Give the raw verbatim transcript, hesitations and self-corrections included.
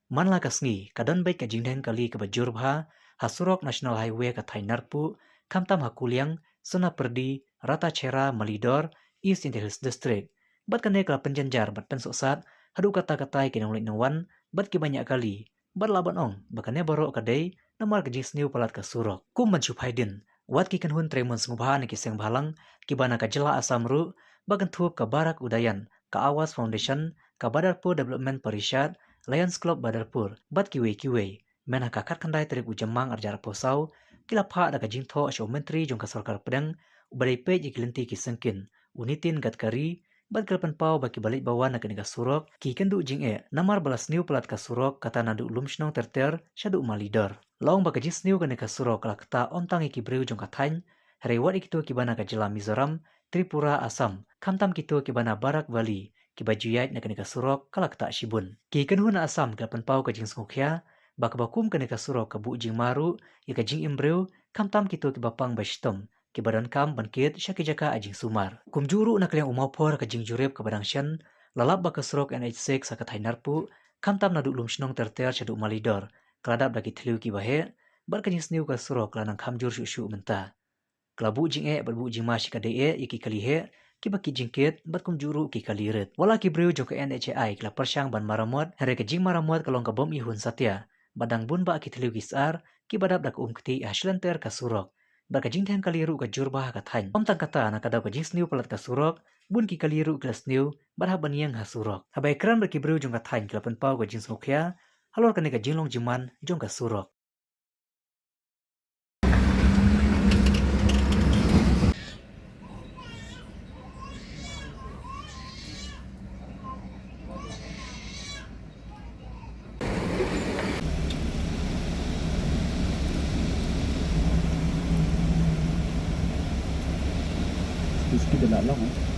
Man la ka sngi ka don beit ka jingdheng kali kaba jur bha ha surok National Highway ka thaiñ Narpuh, khamtam ha Kuliang, Sonapyrdi, Ratacherra, Malidor, East Jaintia Hills District. Bad kane ka la pynjynjar bad pynsohsat haduh katta katta ïa ki nongleit nongwan bad kiba ñiah kali, bad lah ban ong ba kane baroh ka dei namar ka jingsniew palat ka surok. Kum ban shu phai dien, wat ki kynhun trei mon sngewbha na ki seng bhalang kiba na ka jylla Assam ruh, ba kynthup ka Barak Udayan, ka Awas Foundation, ka Badarpur Development Parishad, Lions Club Badarpur bad kiwei kiwei, myn ha ka khatkhyndai tarik u Jymmang arhajar arphew saw, ki la phah da ka jingthoh sha u Myntri jong ka Sorkar Pdeng uba dei peit ïa ki lynti ki syngkien, u Nitin Gadkari, bad ki la pynpaw ba kiba leit ba wan na kane ka surok ki kynduh jingeh namar ba la sniew palat ka surok, kata naduh Lumshnong ter ter shaduh Malidor. La ong ba ka jingsniew kane ka surok ka la ktah ym tang ïa ki briew jong ka thaiñ, hynrei wat ïa kito kiba na ka jylla Mizoram, Tripura, Assam, khamtam kito kiba na Barak Valley, kiba ju ïaid na kane ka surok ka la ktah shibun. Ki kynhun na Assam ki la pynpaw ka jingsngewkhia ba kaba kum kane ka surok ka buh jingma ruh ïa ka jingim briew, khamtam kito kiba pang ba shitom, kiba donkam ban kit sha ki jaka ai jingsumar. Kumjuh ruh na ka liang u mawphor ha ka jingjurip kaba dang shen, la lap ba ka surok N H six ha ka thaiñ Narpuh, khamtam naduh Lumshnong ter ter shaduh Malidor, ka la dap da ki thliew kiba heh, bad ka jingsniew ka surok ka la nang kham jur shuh shuh mynta. Ka la buh jingeh bad buh jingma shi katdei eh ïa ki kali heh, kiba kit jingkit bad kumjuh ruh ki kali rit. Wat la ki briew jong ka N H A I ki la pyrshang ban maramot, hynrei ka jingmaramot ka long ka bym ihun satia, bad dang bun bah ki thliew ki sar kiba dap da ka umktieh ha shilynter ka surok. Bad ka jingdheng kali ruh ka jur bha ha ka thaiñ. Ym tang kata, na ka daw ka jingsniew palat ka surok, bun ki kali ruh ki la sniew bad hap ban ïeng ha surok. Haba ïakren bad ki briew jong ka thaiñ ki la pynpaw ka jingsngewkhia halor kane ka jinglong jingman jong ka surok. Whisky dah nak long, eh?